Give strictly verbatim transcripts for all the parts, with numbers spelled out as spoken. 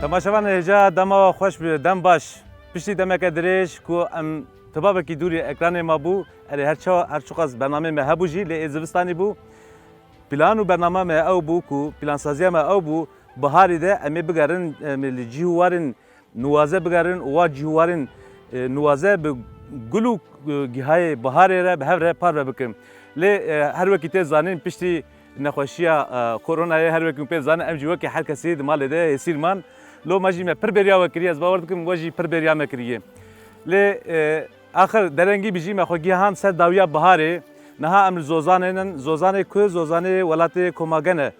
Temaşevanê hêja, dema we xweş be, dem baş. Piştî demeke dirêj ku em tibabekî dûrî ekranê me bû, erê her çawa, her çiqas bernameyê me hebû jî, lê ê zivistanî bû. Plan û bername me ew bû ku, plansaziya me ew bû, biharî de em ê bigerin, em ê li cî û warên nuwaze bigerin û wa cî û warên, e, nuwaze bi gul û, e, gihayê biharê re bi hev re parve bikin. Lê, e, her wekî tê zanîn, piştî nexweşiya, e, koronayê, her wekî pê dizane, em jî wekî her kesî di malê de hêsîr man. Loma jî me pir bêriya we kiriye, ez bawer dikim we jî pir bêriya me kiriye. Lê, e, axir derengî bijî me xwe gihand ser dawiya biharê. Niha em li Zozanê nin. Zozanê ku? Zozanê welatê Komagen e.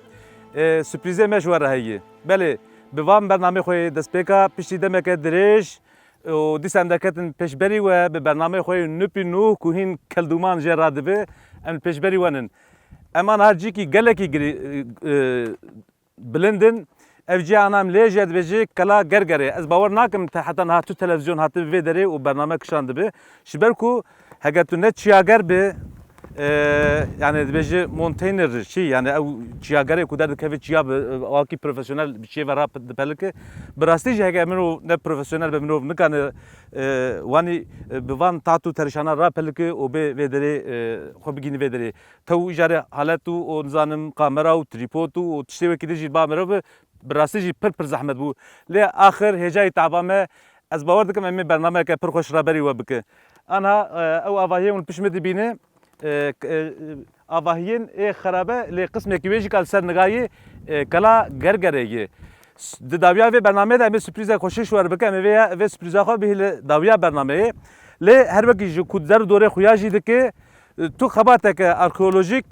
E, surprîzê me ji we re heye. Belê, bi van bernamê xwe yê destpêka piştî demeke dirêj û dîsa em derketin pêşberî we bi bernamê xwe yê nûpî nû ku hîn keldûman jê radibe, em li pêşberî we nin. Em ana cîkî gelekî girî-, e, bilind in. Ev cî ana em lê jê dibêje Kela Gergerê. Ez bawer nakim te heta niha tu televizyon hatibe vê derê û bername kişandibe. Ji ber ku heger tu ne çiyager be, e, yani dibêje montaineer çi, yani ew çiyagerê ku derdikeve çiya bi, e, wakî profesyonel bi çiyê ve rap dipelike. Bi rastî jî heke mirov ne profesyonel be, mirov nikane, e, wanî, e, bi van tat û terişana rapelike û bê vê derê, e, xwe bigihîne vê derê. Tew îcarê halet û, û nizanim kamera û trîpod û, û tiştê wekî din jî ba mirov bi, bi rastî jî pir pir zehmet bû. Lê axir hêjayî taba me, ez bawer dikim em ê bernameyeke pir xweş raberî we bike. Anha, e, ew avahiyê hûn pişt min dibîne, e, k-, e, avahiyên ê xerabe lê qismekî wê jî ka li ser nigayê, e, Kela Gergerê ye. S-, di dawiya vê bernameyê de em ê surprîzek xweşî ji we re bikin, em ê vê, vê surprîza xwe bihîle dawiya bernameyê. Lê her wekî ji ku der û dorê xuya jî dike, tu xebateke arkeolojîk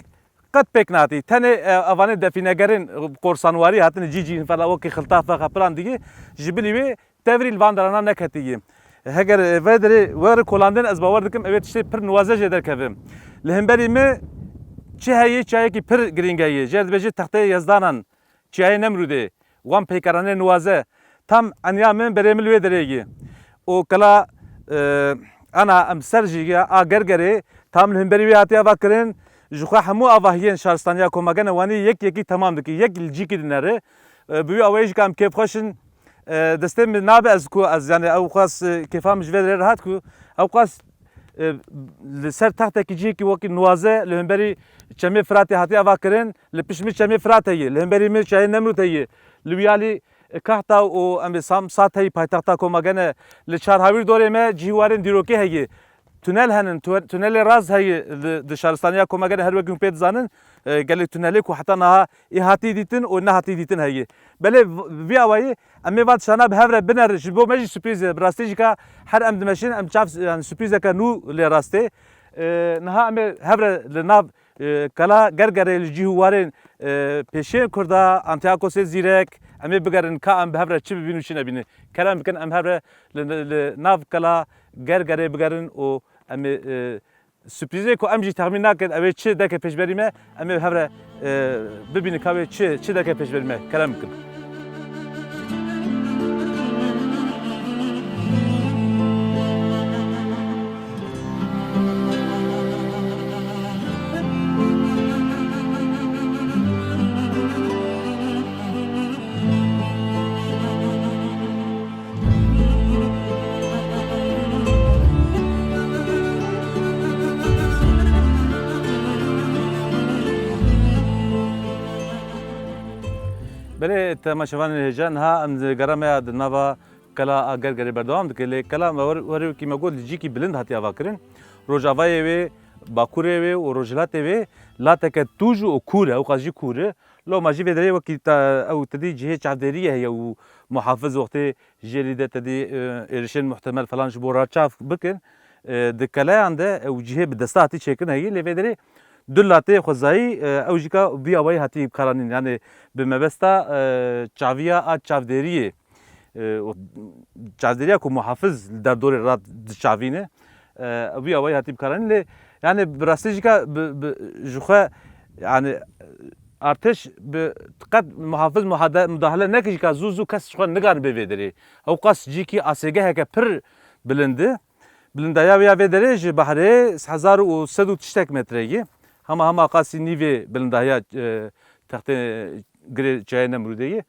qet pêk nehatî. Tenê, e, evanê defînegerên qorsanwarî hatine cî cî, fela wekî xilta fexa piran digî, ji bilî wê tevrî li van derana neketiye. Heger, e, vê derê were kolandin, ez bawer dikim, ew ê tiştê pir nuwaze jê derkeve. Li hemberî me çi heye, çiyayekî pir girîng heye. Jê re dibêje Texteyê Yezdanan, Çiyayê Nemrûdê, wan peykeranê nuwaze. Tam eniya min berê min li wê derê ye. Û kela, e, ana em ser jî ya a Gergerê, tam li hemberî wê hatiye ava kirin, ji xwe hemû avahiyên şaristaniya Komagene Wanî yek yekî temam dike, yek li cîkî dinere. E, bi wî awayî jî ka em kêfxweş in. E, destê min nabe ez ku ez, yani ew qas, e, kêfa min ji vê derê rehat ku ew qas, e, li ser textekî cihekî wekî nuwaze li hemberî Çemê Firatê hatiye ava kirin, li pişt min Çemê Firat heye, li hemberî min Çiyayê Nemrûd heye, li wî alî, e, Kahta û em ê Samsat heye, paytexta Komagene, li çar hawîr dorê me cî û warên dîrokê heye. Tunel henin, tu-, tunelê rast heye li, di şaristaniya Komagene her wekî hûn pê dizanin, e, gelek tunelê ku heta niha ê hatî dîtin û nehatî dîtin heye. Belê v-, vî awayî em ê va tiştana bi hev re biner, ji bo me jî surprîz e. Bi rastî jî ka her em dimeşin, em çav, yani surprîzeke nû lê rastê. E, niha em ê hev re li nav, e, Kela Gergerê li cî û warên, e, pêşiyên Kurda, Antiakosê Zîrek, em ê bigerin ka em bi hev re çi bibînin û çi nebînin. Kerem bikin em hev re li, li nav Kela Gergerê bigerin û em ê, e, surprîzê ku em jî texmîn nakin, ew ê çi deke pêşberî me, em ê hev re, e, bibînin ka wê çi, çi deke pêşberî me. Kerem bikin. Belê, temaşevanên hêja, niha em di gera me ya di nava Kela a Gergerê berdewam dike. Lê kela me wer-, werê wekî me got li cîkî bilind hatiye avakirin. Rojavayê wê, bakurê wê û rojhilatê wê lateke tûj û kûr e, ew qas jî kûr e. Loma jî vê derê wekî te, ew te dî cihê çavdêriyê heye û muhafiz wextê jêlî de te dî, e, êrişên muhtemel falan ji bo raçav bikin, e, di keleyan de ew cihê bi desta hatî çêkirin heye. Lê vê derê du latê xwezayî, e, ew jî ka vî awayî hatî bikaranîn. Yani bi mebesta, e, çaviya a çavdêriyê, e, û çavdêriya ku muhafiz li derdorê re diçavîne, e, vî awayî hatî bikaranîn. Lê yani bi rastî jî ka bi, bi, ji xwe yani artêş bi qet muhafiz muhade-, mudahale neke jî ka zû zû kes ji xwe nigan bê vê derê. Ew qas cîkî asêgeheke pir bilind e. Bilindahiya wê ya vê derê ji behrê hezar û sed û tiştek metre ye. Hema hema qasî nîvê bilindahiya, e, textê girê Çiyayê Nemrûdê ye.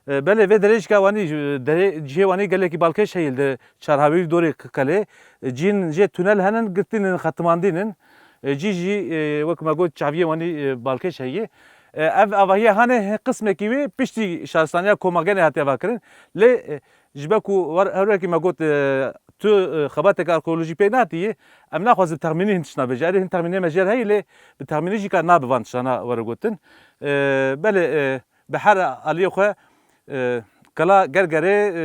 E, belê, vê derê jî ka wanî, e, derê, cihê wanî gelekî balkêş heye li çarhawî dorê Qelê. E, cihên jê tunel henin, girtî nin, xetimandî nin. E, cî jî, e, wek me got, çaviyê wanî, e, balkêş heye. E, ev avahiya hanê, he, qismekî wê piştî şaristaniya Komagenê hatiye avakirin. Lê, e, ji ber ku war-, her wekî me got, e, tu, e, xebateke arkeolojî pê nehatiye, em naxwazin bi texmînî hin tiştana bêje. Erê, hin texmînê me jê re heye, lê bi texmînî jî ka nabe van tiştana were gotin. E, belê, e, bi her aliyê xwe, e, Kela Gergerê, e,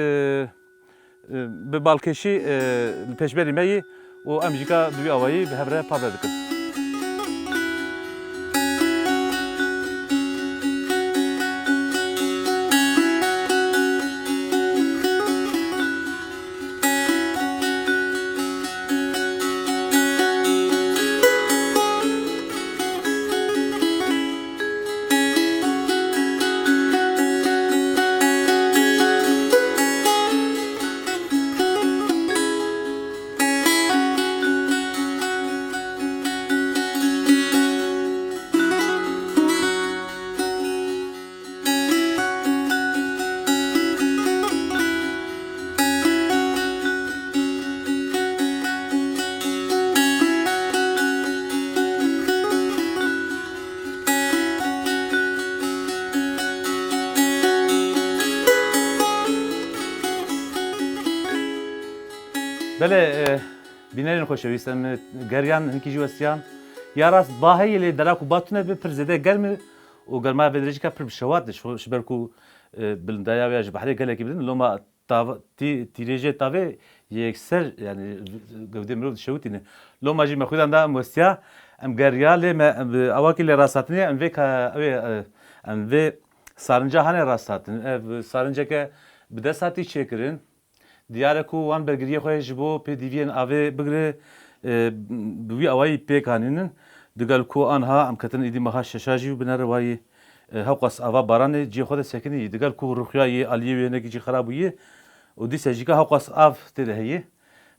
e, bi balkêşî, e, li pêşberî me yî û em jî ka bi vî awayî bi hev re parve dikin. Belê, e, bînerên xweşewîst, em, e, geriyan hinkî jî westiyan. Ya rast ba heye lê dera ku ba tune be pir zêde germ e û germaya vê derê jî ka pir bi şewat e. Ji, ji ber ku, e, bilindaya wê ya ji behrê gelekî bilind, loma tav-, tî-, tîrêjê tavê yekser, yanî, gewdê mirov dişewitîne. Loma jî me xwîdan da, em westiya, em geriya, lê me, em bi awakî lê rasthatinê, em vê ka-, ew ê, e, em vê sarinca hanê rasthatin. Ev sarinceke bi dest hatî çêkirin. Diyar e ku wan bergiriyê xwe ji bo pêdiviyên avê bigire, e, bi wî awayî pêk anînin. Digel ku anha em ketin êdî meha şeşa jî û binere wayî, e, hewqas ava baranê cihê xwe de sekinî. Digel ku rûxiyayî aliyê wê hinekî jî xerab bûyî û dîse jî ka hewqas av tê de heyî.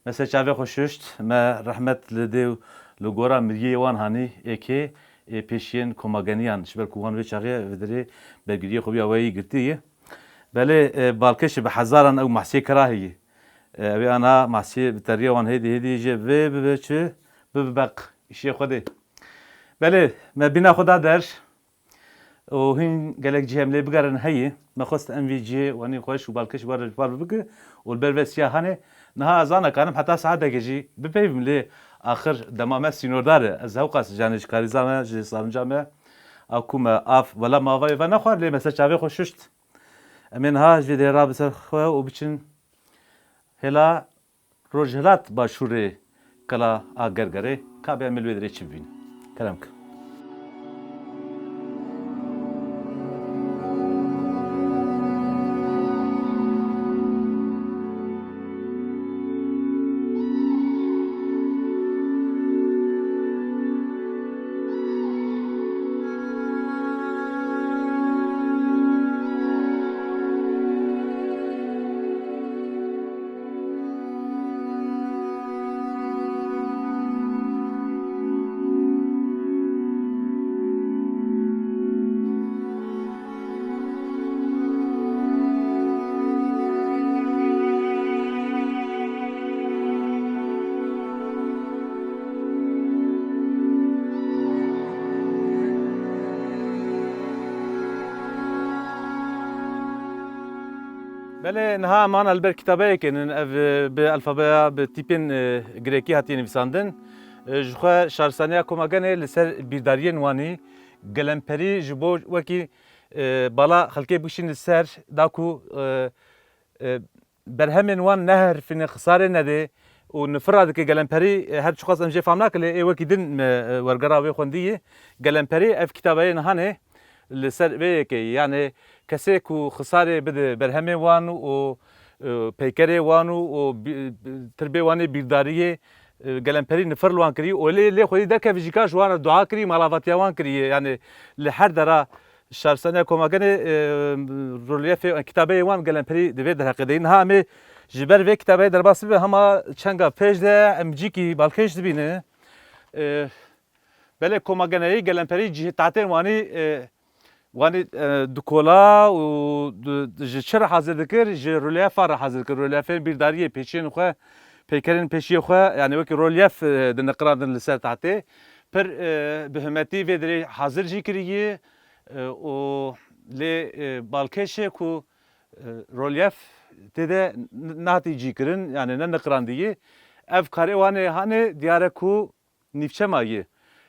Me ser çavê xwe şuşt, me rehmet li dê û li gora miriyê wan hanî êkê, ê pêşiyên Komageniyan, ji ber ku wan vê çaxê vê derê bergiriyê xwe wî awayî girtî ye. Belê, e, balkêş bi hezaran ew mahsiyê kerahê ye. E, ew ê ana mahsiyê bi teriya wan hêdî hêdî jê vê bibe çi, bibe beq, îşê Xwedê. Belê, me bîna xwe da der û hîn gelek cihê em lê bigerin heye. Me xwest em vî cihê wanî xweş û balkêş wer ji bar bibike û li ber vê siya hanê. Niha ez anakarim heta saeteke jî bipeyivim, lê axir dema me sînordar e. Ez hewqas, canê, ji karîza me, ji sarinca me, a ku me av, wela me ava ve nexwar, lê me ser çavê xwe şuşt. Em ê niha ji vê derê rabin ser xwe û biçin hêla rojhilat başûrê Kela a Gergerê. Ka be em ê li wê derê çi bibînin? Kerem ke. Belê, niha em ana li ber kitabeyekê nin, ev, e, bi alfabeya, bi tîpên, e, grekî hatiye nivîsandin. E, ji xwe Şaristaniya Komagenê li ser bîrdariyên wanî, gelemperî ji bo wekî, e, bala xelkê bişîn li ser, da ku, e, e, berhemên wan neherifîne, xisarê nedê û nifira dike gelemperî, e, her çiqas em jê fam nakin, lê ê wekî din me, e, wergera wê xwendî ye. Gelemperî ev kitabeyê nihanê li ser vê yekê, yanê kesê ku xisarê bide berhemê wan û, e, peykerê wan û, û bi-, bi-, tirbê wan ê bîrdariyê, e, gelemperî nifir li wan kirî û lê, lê xwedî derkevî jî ka ji wan re dua kirî, malavatiya wan kiriye. Yanê li her dera Şaristaniya Komagenê, e, rolyefê, kitabeyê wan gelemperî di vê derheqê de yî. Niha em ê ji ber vê kitabeyê derbas bibe, hema çenga pêş de em cîkî balkêş dibîne. E, belê Komageneyî gelemperî cihê tahtên wanî, e, Wanî, e, dikola û di, di, ji çi re hazir dikir? Ji rolyefa re hazir dikir. Rolyefên bîrdariyê pêşiyên xwe, peykerên pêşiyê xwe, yani wekî rolyef, e, diniqirandin li ser tahtê. Pir, e, bi himmetî vê derê hazir jî kirî, e, û lê, e, balkêş e ku, e, rolyef tê de n-, nehatî cîkirin, yani ne niqirandî ye. Ev karê wan ê hanê diyar e ku nîvçe mayî.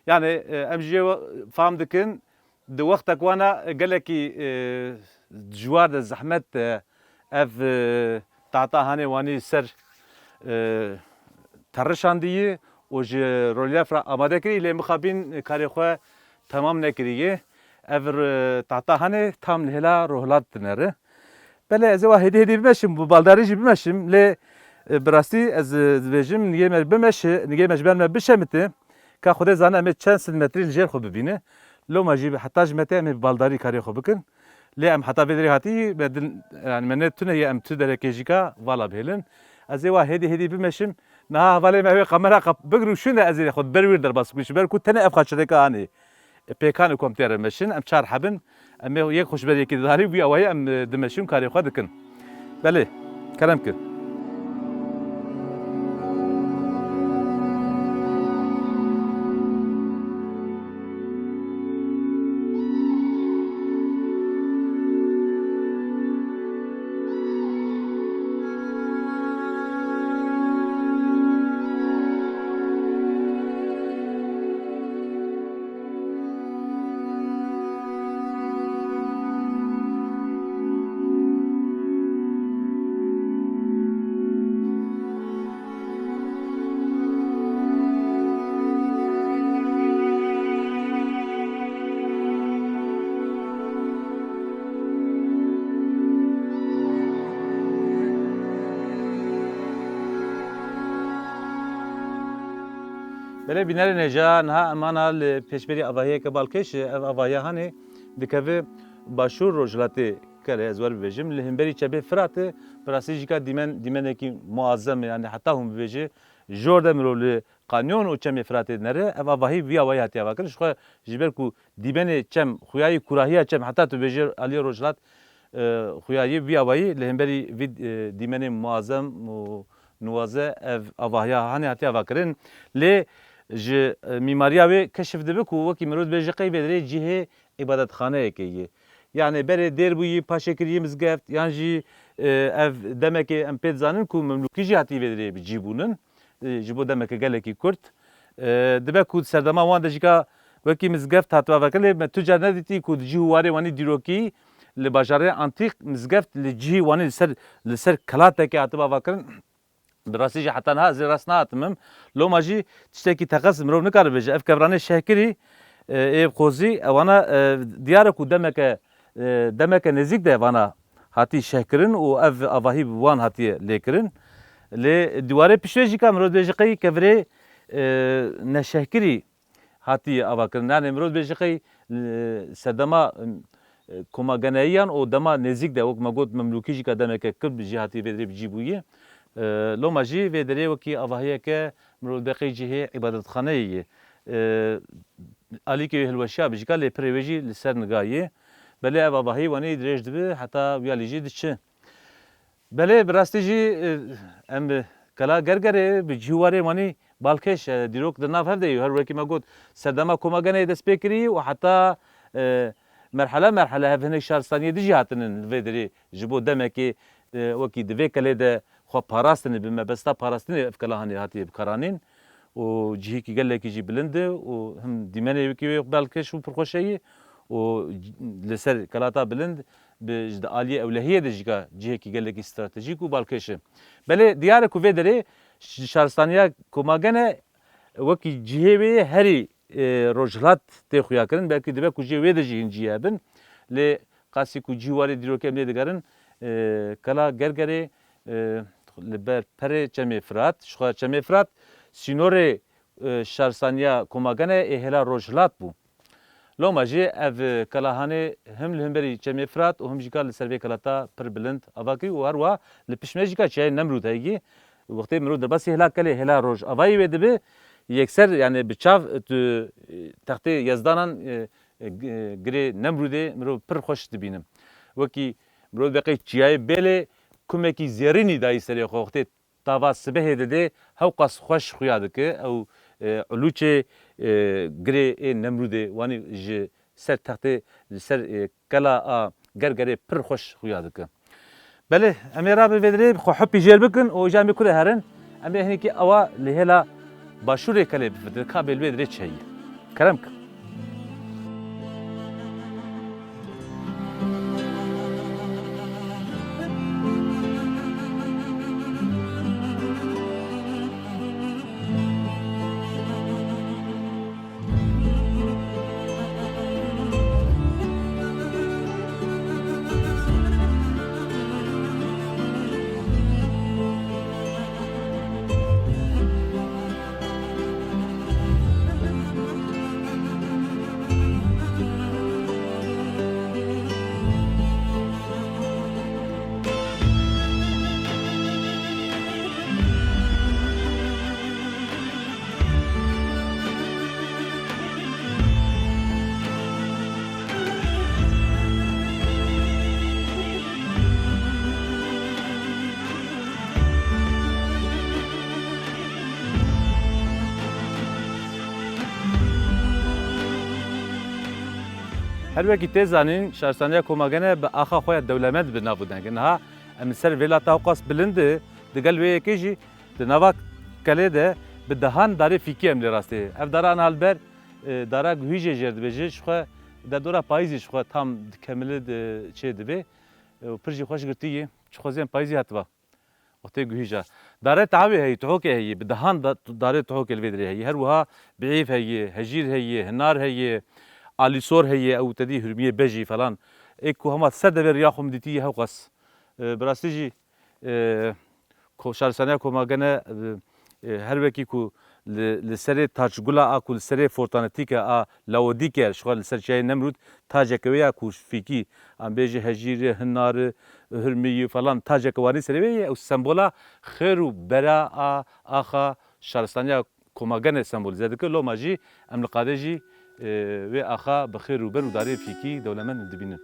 Yani, e, em jê we-, fam dikin, di wextek wana gelekî, e, dijwar de, zehmet de ev, e, tahta hanê wanî ser, e, terişandî û ji rolyef re amade kirî, lê mixabin karê xwe temam nekiriye. Ev, e, tahta hanê tam li hêla Rojhilat dinere. Belê ez ê wa hêdî hêdî bimeşim, bi baldarî jî bimeşim, lê, e, bi rastî ez, e, dibêjim, nigê me bimeşe, nigê me ji ber me bişemite, ka Xwedê zane em ê çend sed metrî li jêr xwe bibîne. Loma jî heta ji me tê em ê bi baldarî karê xwe bikin. Lê em heta vê derê hatî, me din, yani me ne tune ye em tu derekê jî ka vala bihêlin. Ez ê wa hêdî hêdî bimeşim. Niha hevalê me wê kamera qap-, bigirûşîne, ez ê xwe ber wîr derbas bikim. Ji ber ku tenê ev xaçereka anî. Pêkan û komtê re meşin, em çar hebin. Em ê yek xwe ji ber yekê didarî, wî awayî em, e, dimeşin, karê xwe dikin. Belê, kerem kir. Belê bînerên hêja, niha em ana li pêşberî avahiyeke balkêş, ev avahiya hanê dikeve başûr rojhilatê, kere ez wer bibêjim, li hemberî çepê Firatê, bi rastî jî ka dîmen, dîmenekî muazzem e, yani heta hûn bibêje, jor de mirov li kanyon û çemê Firatê nere, ev avahî vî awayî hatiye avakirin. Ji xwe ji ber ku dîmenê çem, xuyayî kurahiya çem, heta tu bêjî aliyê rojhilat, e, xuyayî vî awayî li hemberî vî, e, dîmenê muazzem û nuwaze ev avahiya hanê hatiye avakirin. Lê ji, e, mîmariya wê keşif dibe ku wekî mirov dibêje qey vê derê cihê îbadetxaneyekê ye. Yani berê dêr bûyî, paşê kirî mizgeft, yan jî, e, ev demekê em pê dizanin ku memlûkî jî hatî vê derê bi cî bûnin, e, ji bo demeke gelekî kurt. E, dibe ku di serdema wan de jî ka wekî mizgeft hatibe vekirin, lê me tu car nedîtî ku di cih û warê wanî dîrokî li bajarê antîk mizgeft li cihî wanî li ser, li ser kelatekê hatibe vekirin. Bi rastî jî heta niha ez ê rast nehatimim. Loma jî tiştekî teqez mirov nikare bêje. Ev kevranê şehkirî, e, ê qozî, ewana, e, diyar e ku demeke, e, demeke nêzîk de vana hatî şehkirin û ev avahî bi wan hatiye lêkirin. Lê dîwarê piştê jî ka mirov dibêje qey kevirê, e, neşehkirî hatiye avakirin. Yani mirov dibêje qey, e, serdema, e, koma geneyiyan û dema nêzîk de, wek me got, memlûkî jî ka demeke kurt bi cî hatî vê derê bi cî bûyî. E, loma jî vê derê wekî avahiyeke mirov dibe qey cihê îbadetxaneyê ye. E, alîkê wê hilweşiya bi jî ka lê pirê wê jî li ser niga ye. Belê ev avahî wanî dirêj dibe heta wiyalî jî diçe. Belê, bi rastî jî, e, em bi Kela Gergerê, bi cî û warê wanî balkêş, e, dîrok di nav hev de ye. Her wekî me got, serdema koma geneyê dest pê kirî û heta, e, merhele merhele hev hinek şaristaniyê dijî hatinin li vê derê ji bo demekê, e, wekî di vê kelê de xwe parastine, bi mebesta parastinê ev kela hanê hatiye bikaranîn û cihekî gelekî jî bilind e û him dîmenê wekî wê balkêş û pirxweşe ye û li ser kelata bilind bi, ji di aliyê ewlehiyê de jî ka cihekî gelekî stratejîk û balkêş e. Belê diyar e ku vê derê ş-, şaristaniya Komagene wekî cihê wê herî, e, rojhilat tê xuyakirin. Belkî dibe ku jê wê de jî hin cihê hebin. Lê qasî ku cî warê dîrokê em lê digerin, e, Kela Gergerê, e, li ber perê Çemê Firat, ji xwe Çemê Firat sînorê, e, şarsaniya Komagene ê hêla rojhilat bû. Loma jî ev, e, kelahanê him li hemberî Çemê Firat û him jî ka li ser vê kelata pir bilind ava kir û herwa li pişt me jî ka çiyayê Nemrûd heye. Wextê mirov derbasî hêla kelê hêla rojavayî wê dibe, yekser, yani bi çav tu, e, textê Yezdanan, e, e, g-, e, girê Nemrûdê mirov pir xweş dibînim. Wekî mirov dibe qey çiyayê Bêlê kumekî zêrînî dayî serê xwe, wextê tava sibehê didê hewqas xweş xuya dike. Ew, e, ulûçê, e, girê ê Nemrûdê wanî ji ser textê, ji ser, e, kela a gergerê pir xweş xuya dike. Belê, em ê rabin vê dirê xwe hepî jêr bikin û îja em ê kure herin, em ê hinekî ewa li hêla başûrê kelê bifitin, ka bê li vê dirê çi heye. Kerem kin. Her wekî tê zanîn, şaristaniya Komagene bi axa xwe ya dewlemend bi nav û deng e. Niha em li ser vê lata hewqas bilind e, digel wê yekê jî di nava kelê de bi dehan darê fîkî em lê rastê. Ev dara ana li ber, e, dara guhî jê jêr dibe, ji xwe derdora payîzê ji xwe tam dikemile, di çê dibe. E, û pir jî xweş girtî ye. Çi xweziyên payîzî hatiba. Wextê guhîja. Dare tawê heyî, tuhokê heyî, bi dehan da-, darê tuhokê li vê dirê heyî. Her wiha biîf heyî, hejîr heyî, hinar heyî, alîsor heyî, ew te dî hurmiyê bejî falan. Ê ku hema ser devê riya xwe min dîtî yê hewqas. E, bi rastî jî, e, ko-, şaristaniya Komagene, e, e, her wekî ku li, li serê taçgula a ku li serê fortanetîke a Laodîke, ji xwe li ser çiyayê Nemrûd taceke wê ya ku fîkî, em bêjî hejîrê, hinarê, hurmiyî falan taceke wanî serê wê ye. Ew sembola xêr û bera a axa şaristaniya Komagene sembolîze dike. Loma jî em li qadê jî, e, wê axa bi xêr û ber û darê fîkî dewlemend dibînin.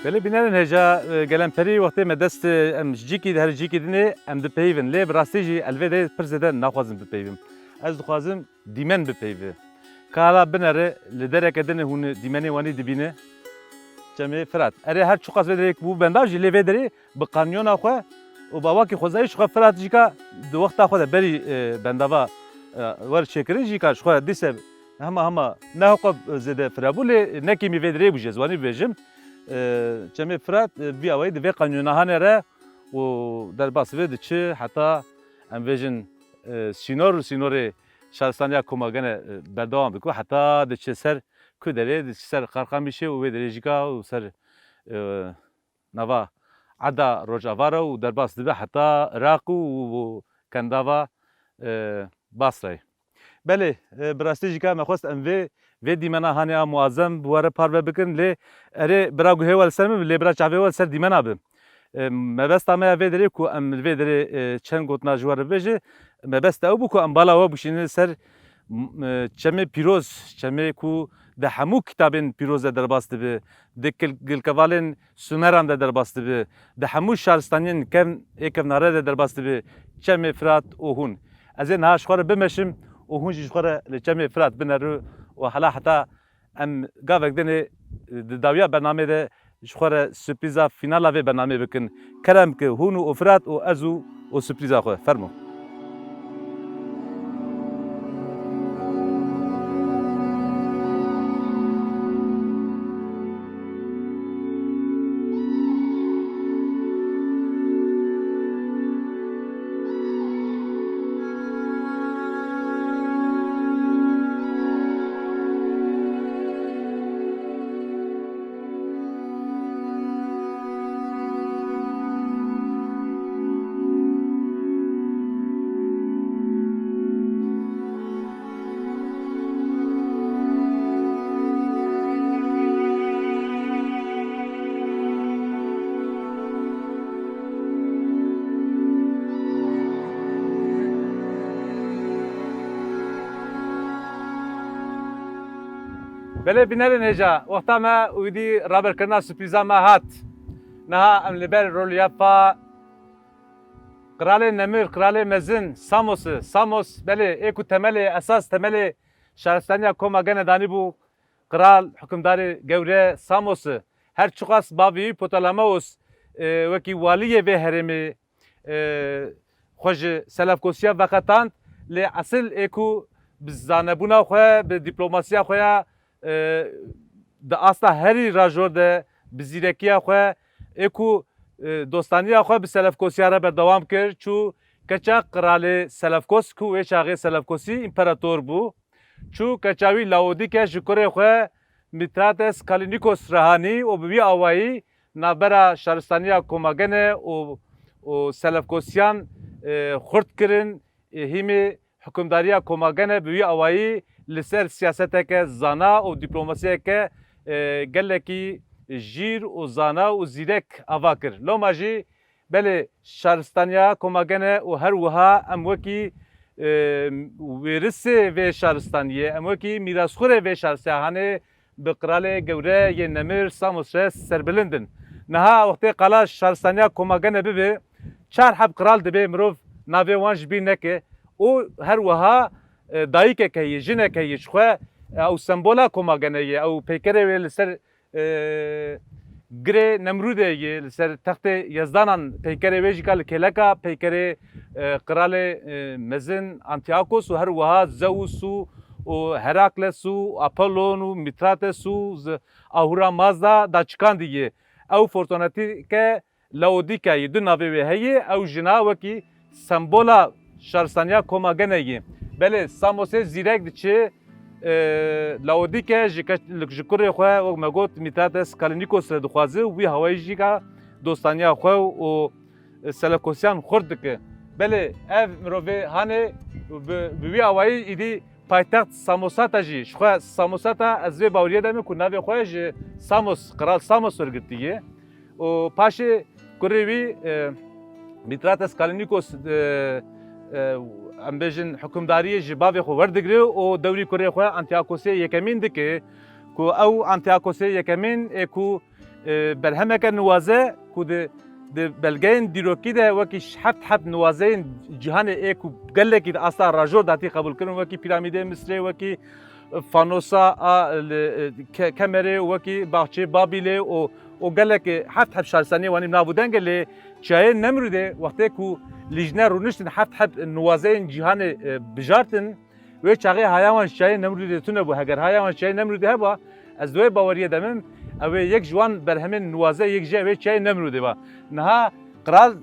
Belê bînerên hêja, e, gelemperî wextê me dest, e, em ji cîkî de her cîkî dinê em dipeyivin. Lê bi rastî jî ez li vê derê pir zêde naxwazim bipeyivim. Ez dixwazim dîmen bipeyive. Ka hala binere li dereke dinê hûn dîmenê wanî dibîne. Çemê Firat. Erê her çiqas vê derê bû bendav jî lê vê derê bi kanyona xwe û bawakî xwezayî ji xwe Firat jî ka di wexta xwe de berî, e, bendava, e, wer çêkirin jî ka ji xwe dîse hema hema ne hewqa zêde firabû lê ne kêmî vê derê bû jî ez wanî bibêjim. E, Çemê Firat, e, vî awayî di vê kanyona hanê re û derbas vê diçi heta em bêjin, e, sînor û sînorê şaristaniya Komagene, e, berdewam dike heta diçe ser ku derê, diçe ser Qarqamîşê û wê derê jî ka û ser, e, nava Eda Rojava re û derbas dibe heta Iraq û, û kendava, e, Basrayê. Belê, e, bi rastî jî ka me xwest em vê, vê dîmena hanê a muazem bi we re parve bikin, lê erê bira guhê we li ser min bi, lê bira çavê we li ser dîmena bi. E, mebesta me ya vê derê ku em li vê derê, e, çend gotina ji we re bibêje, mebesta ew bû ku em bala we bişînin ser, m-, e, çemê pîroz, çemê ku di hemû kitabên pîroz de derbas dibe, di kil-, gilkevalên Sumeran de derbas dibe, di hemû şaristaniyên kevn ê kevnare de derbas dibe, Çemê Firat û hûn. Ez ê niha ji xwe re bimeşim û hûn jî ji xwe re li Çemê Firat binerin û hela heta em gavek dinê di dawiya bernamê de ji xwe re surprîza fînala vê bernamê bikin. Kerem ki hûn û Firat û ez û, û surprîza xwe. Fermo. Belê bînerên hêja, wexta me û îdî raberkirina surprîza me hat. Niha em li ber rolyefa Qiralê Nemir, Qiralê Mezin, Samos e. Samos, belê, ê ku temelê, esas temelê şaristaniya Koma Gene danîbû, Qral, hukimdarê gewre Samos e. Her çiqas bavî Ptolemaos, e, wekî waliyê vê herêmê, e, xwe ji Selefkosiya veqetand, lê esil ê ku bi zanebûna xwe, bi dîplomasiya xwe ya, e, di asta herî rajor de bi zîrekiya xwe ê ku, e, dostaniya xwe bi Selefkosiya re berdewam kir, çû keça qiralê Selefkos ku wê çaxê Selefkosî împerator bû, çû keça wî Laodîke ji kurê xwe Mitrates Kalinikos re hanî û bi wî awayî navbera şaristaniya Komagene û, û Selefkosiyan, e, xurt kirin, e, hîmê hukimdariya Komagene bi wî awayî li ser siyaseteke zana û dîplomasiyeke, e, gelekî jîr û zana û zîrek ava kir. Loma jî belê şaristaniya Komagene û her wiha em wekî, e, wêrisê vê şaristaniyê, em wekî mîrasxurê vê şaristaniyê hanê bi qiralê gewre yê Nemir Samos re serbilind in. Niha wextê qala şaristaniya Komagene bibe, çar heb qiral dibe mirov navê wan ji bîr neke û her wiha, e, dayikek heye, jinek heye, ji xwe, e, ew sembola Komagene ye, ew peykerê wê li ser, e, girê Nemrûdê ye, li ser textê Yezdanan peykerê wê jî ka li kêleka peykerê, e, qiralê, e, mezin Antiochos û her wiha Zeus û, û Herakles û Apollon û Mitrates û zi-, Ahura Mazda daçikandî ye. Ew Fortunatike Laodîkayê du navê wê heye, ew jina wekî sembola şaristaniya Komagene ye. Belê, Samosê zîrek diçe, e, Laodîke ji ke-, ji kurê xwe, wek me got, Mitrates Kalinikos re dixwaze û wî hawayî jî ka dostaniya xwe û, e, Selefkosiyan xurt dike. Belê, ev mirovê hanê bi, bi wî awayî îdî paytext Samosata jî, ji xwe Samosata ez vê baweriyê de me ku navê xwe ji Samos, Qral Samos wergirtiye. Û paşê kurê wî, e, Mitrates Kalinikos, e, e, em bêjin hukimdariyê ji bavê xwe werdigire û dewrî kurê xwe Antiochosê yekemîn dike, ku ew Antiochosê yekemîn ê ku, e, berhemeke niwaze ku di, di belgeyên dîrokî de wekî ş-, heft heb niwazeyên cîhanê ê ku gelekî di asta rajor de hatî qebûlkirin, wekî Pîramîdê Misrê, wekî Fanosa a, li, ke-, Kemerê, wekî Baxçê Babîlê û, û gelek heft heb şaristaniyê wanî bi nav û deng e, lê Çiyayê Nemrûdê wextê ku lîjne rûniştin heft heb niwazeyên cîhanê, e, bijartin, wê çaxê haya wan ji Çiyayê Nemrûdê tune bû. Heger haya wan ji Çiyayê Nemrûdê heba, ez di wê baweriyê de mim, ew ê yek ji wan berhemên niwaze yek jî ew ê Çiyayê Nemrûdê ba. Niha Qral,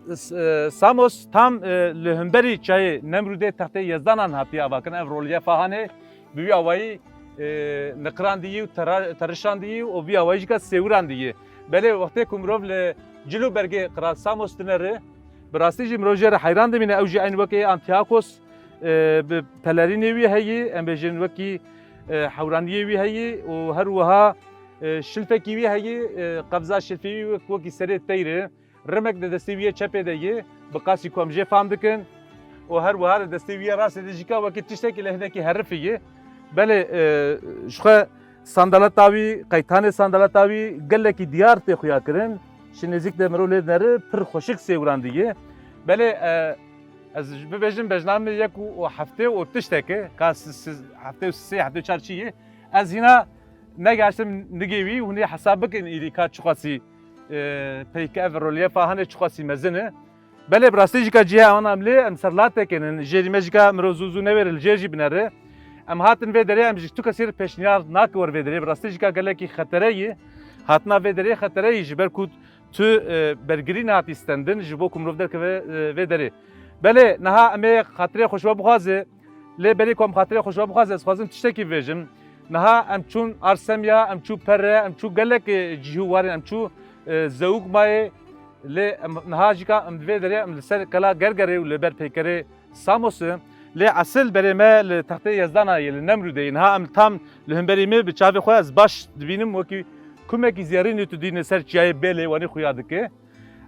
e, Samos tam, e, li hemberî Çiyayê Nemrûdê textê Yezdanan hatiye avakirin. Ev rolyefa hanê bi wî awayî, e, niqirandiyî û tera-, terişandiyî û vî awayî jî ka sêwirandiyî. Belê wextê ku mirov li cil û bergê Qral Samos dinere, bi rastî jî mirov jê re heyran dimîne. Ew jî eyn wekî Antiochos, e, bi pelerînê wî heyî, em bêjin wekî, e, hewraniyê wî heyî û her wiha, e, şilfekî wî heyî, e, qebza şilfê wî wek-, wekî serê teyr e. Rimek di destê wî yê çepê de ye, bi qasî ku em jê fam dikin û her wiha li destê wî yê rastê de jî ka wekî tiştekî lê hinekî herifî ye. Belê, e, ji xwe sandaleta wî, qeytanê sandaleta wî gelekî diyar tê xuya kirin. Ji nêzîk de mirov lê dinere, pir xweşik sêwirandî ye. Belê, e, ez ji bibêjim bejna min yek û, û heftê û tiştek e, ka si-, si-, heftê û sê, heftê û çar çi ye. Ez hîna negaştim nigê wî, hûn ê hesab bikin îdî ka çiqasî, e, peyke ev rolyefa hane çiqasî mezin e. Belê bi rastî jî ka cihê wan em lê em ser latê kenin, jêrî me jî ka mirov zû zû newêre li jêr jî binere. Em hatin vê derê, em ji tu kesî re pêşniyar nake wer vê derê. Bi rastî jî ka gelekî xetere yî. Hatina vê derê xetere yî ji ber ku tu, e, bergirî nehatî stendin ji bo ku mirov derkeve, e, vê derê. Belê niha em ê xatirê xwe ji we bixwaze. Lê berî ku em xatirê xwe ji we bixwaze, ez dixwazim tiştekî bibêjim. Niha em çûn Arsemya, em çû Pere, em çû gelek, e, cihû warên, em çû, e, Zeugmayê. Lê em niha jî ka em di vê derê em li ser kela Gergerê û li ber peykerê Samosê. Lê esil berê me li textê Yezdana ye, li Nemrûdê ye. Niha em tam li hemberî me bi çavê xwe ez baş dibînim wekî kumekî zêrînê tu dîne ser çiyayê Bêlê wanî xuya dike.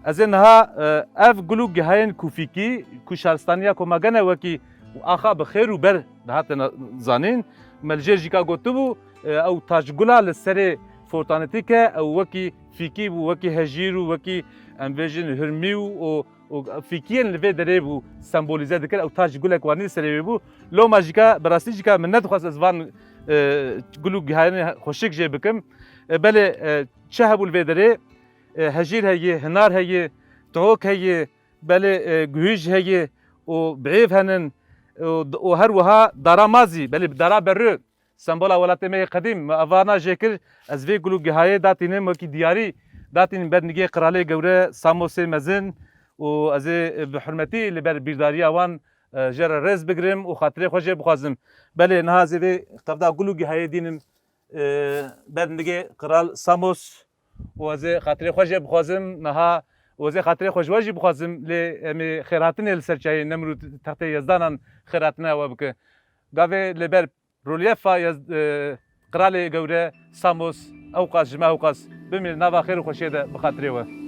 Ez ê niha, e, ev gul û gihayên kûfîkî ku şaristaniya Komagene wekî Axa bi xêr û ber dihatine zanîn. Me li jêr jî ka gotibû, e, ew taç gula li serê fortanetî ke ew wekî fîkî bû, wekî hejîr û wekî em bêjin hurmî û, û, û fîkiyên li vê derê bû sembolîze dikir. Ew taç gulek wanî li serê wê bû. Loma jî ka bi rastî jî ka min nedixwest ez van, e, gul û gihayên xweşik jê bikim. E, belê, e, çi hebû li vê derê? E, hejîr heye, hinar heye, tuhok heye, belê, e, guhîj heye û biêv henin û, û her wiha dara mazî, belê dara berû, sembola welatê me yê qedîm, me evana jê kir, ez vê gul û gihayê datînim wekî diyarî, datînim ber nigê qiralê gewre Samosê mezin û ez ê bi hurmetî li ber bîrdariya wan, e, jê re rêz bigirim û xatirê xwe jê bixwazim. Belê niha ez ê vê qevda gul û gihayê dînim, e, ber nigê qiral Samos û ez ê xatirê xwe jê bixwazim niha û ez ê xatirê xwe ji we jî bixwazim lê em ê xêrhatinê li ser çayê Nemrûd textê Yezdanan xêrhatina we bike. Gavê li ber rolyefa Yez-, e, qiralê gewre Samos ewqas ji me ewqas bimîne nava xêr û xweşiyê de bi xatirê we.